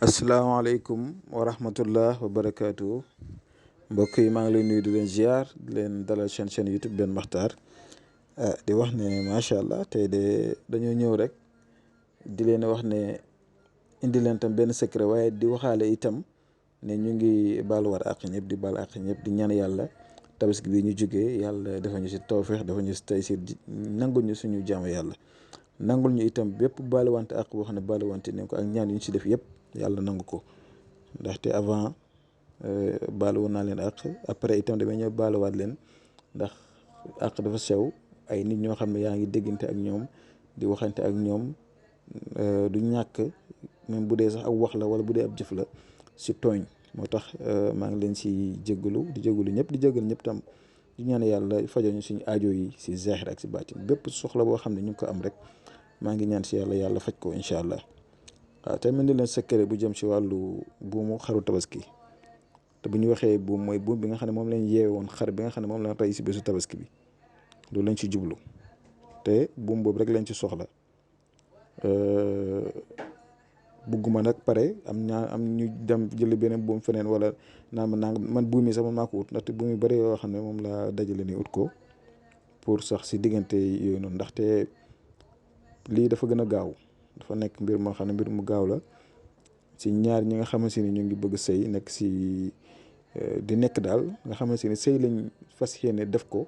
asalaamaaleykum wa rahmatullah wa barakaatu mbokk yi maa ngi leen nuyu di leen ziar di leen dalal chaîne YouTube Ben Makhtar di wax ne macha allah tey de dañoo ñëw rek di leen wax ne indi leen tam benn secret waaye di waxaale itam ne ñu ngi baaluwaat àq ñëpp di baal àq ñëpp di ñaan yàlla tabaski bi ñu jógee yàlla dafa ñu si tawfeex dafa ñu si taysiir nangul ñu suñu jaamu yàlla nangul ñu itam bépp baaluwante àq boo xam ne baaluwante ne ko ak ñaan yu ñu si def yëpp. yàlla nangu ko ndaxte avant baalu woon naa leen àq après itam damay ñëw baaluwaat leen ndax àq dafa sew ay nit ñoo xam ne yaa ngi déggante ak ñoom di waxante ak ñoom du ñàkk même bu dee sax ak wax la wala bu dee ab jëf la si tooñ moo tax maa ngi leen si jégalu di jégalu ñëpp di jégalu ñëpp tam di ñaan yàlla fajoñu suñu aajo yi si zahir ak si baatin bépp soxla boo xam ne ñu ngi ko am rek maa ngi ñaan si yàlla faj ko incha allah. waaw tey mel ni leen secret bu jëm ci wàllu buumu xaru tabaski te bu ñu waxee buum mooy buum bi nga xam ne moom lañ yeewe woon xar bi nga xam ne moom lañ rey si bésu tabaski bi loolu lañ ci jublu te buum boobu rek lañ ci soxla bugguma nag pare am ñu dem jëli beneen buum feneen wala naa man buum yi sax man maa ko ut ndaxte buum yu bëri yoo xam ne moom laa dajale ni ut ko pour sax si diggante yooyu noonu ndaxte lii dafa gën a gaaw. dafa nekk mbir moo xam ne mbir mu gaaw la si ñaar ñi nga xamante ni ñu ngi bëgg sëy nekk si di nekk daal nga xamante ni sëy lañ fas yéene def ko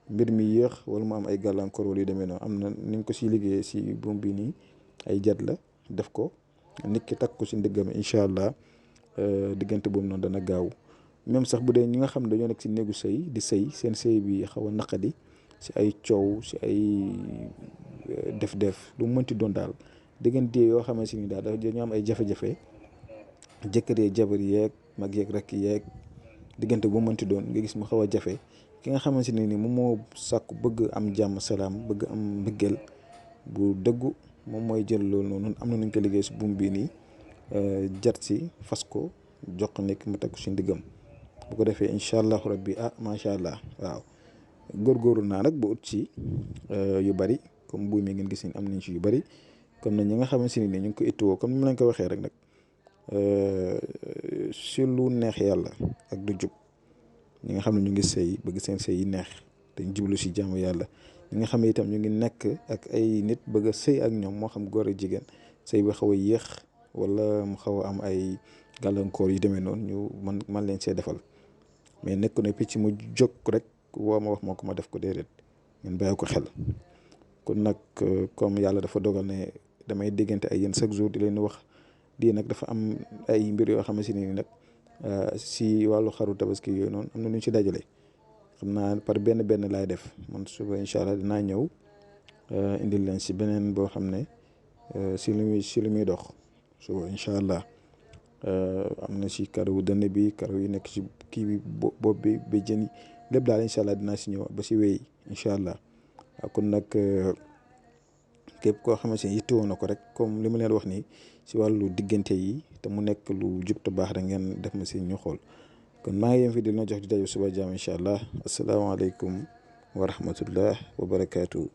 mbir mi yéex wala mu am ay gàllankoor wala yu demee noonu am na ni nga ko si liggéeyee si buum bi nii ay jat la def ko nit ki takk ko si ndiggam incha allah diggante boobu noonu dana gaaw même sax bu dee ñi nga xam ne dañoo nekk si néegu sëy di sëy seen sëy bi xaw a naqadi si ay coow si ay def-def lu mu mënti doon daal. diggante yoo xamante ni daal dañoo am ay jafe-jafe jëkkër yeeg jabar yeeg mag yeeg rakk yeeg diggante bu mënti doon nga gis mu xaw a jafe ki nga xamante ne ni moom moo sàkku bëgg am jàmm salaam bëgg am mbëggeel bu dëggu moom mooy jël loolu noonu am na nuñ ko liggéey si buum bii nii jat si fas ko jox ko nekk mu teg ko si ndiggam bu ko defee incha allahu rabbi macha allah waaw góorgóorlu naa nag ba ut ci yu bari comme buum yi ngeen gis ni am nañ ci yu bari. comme nag ñi nga xamante ni ñu ngi ko ittuwoo comme ni ma leen ko waxee rek nag si lu neex yàlla ak du jub ñi nga xam ne ñu ngi sëy bëgg seen sëy yi neex dañ jublu si jaamu yàlla ñi nga xam ne itam ñu ngi nekk ak ay nit bëgg a sëy ak ñoom moo xam góor ak jigéen sëy bi xaw a yéex wala mu xaw a am ay gàllankoor yu demee noonu ñu man leen see defal mais nekk na picc mu jóg rek woo ma wax moo ko ma def ko déedéet ngeen bàyyi ko xel kon nag comme yàlla dafa dogal ne damay déggante ay yéen chaque jour di leen wax di nag dafa am ay mbir yoo xamante ne ni nag si wàllu xaru tabaski yooyu noonu am na lu ñu si dajale xam naa par benn laay def man suba incha allah dinaa ñëw indil leen si beneen boo xam ne si lu muy dox suba incha allah am na si karawu dënn bi karaw yi nekk si kii bi bopp bi ba jën yi lépp daal incha allah dinaa si ñëw ba si wéy incha allah waaw kon nag. képp koo xamante ni yittewoo na ko rek comme li ma leen wax nii si wàllu diggante yi te mu nekk lu jub te baax rek ngeen def ma si ñu xool kon maa ngi yem fi di la jox di daje suba jaam incha allah asalaamaaleykum wa rahmatullah wa barakaatu.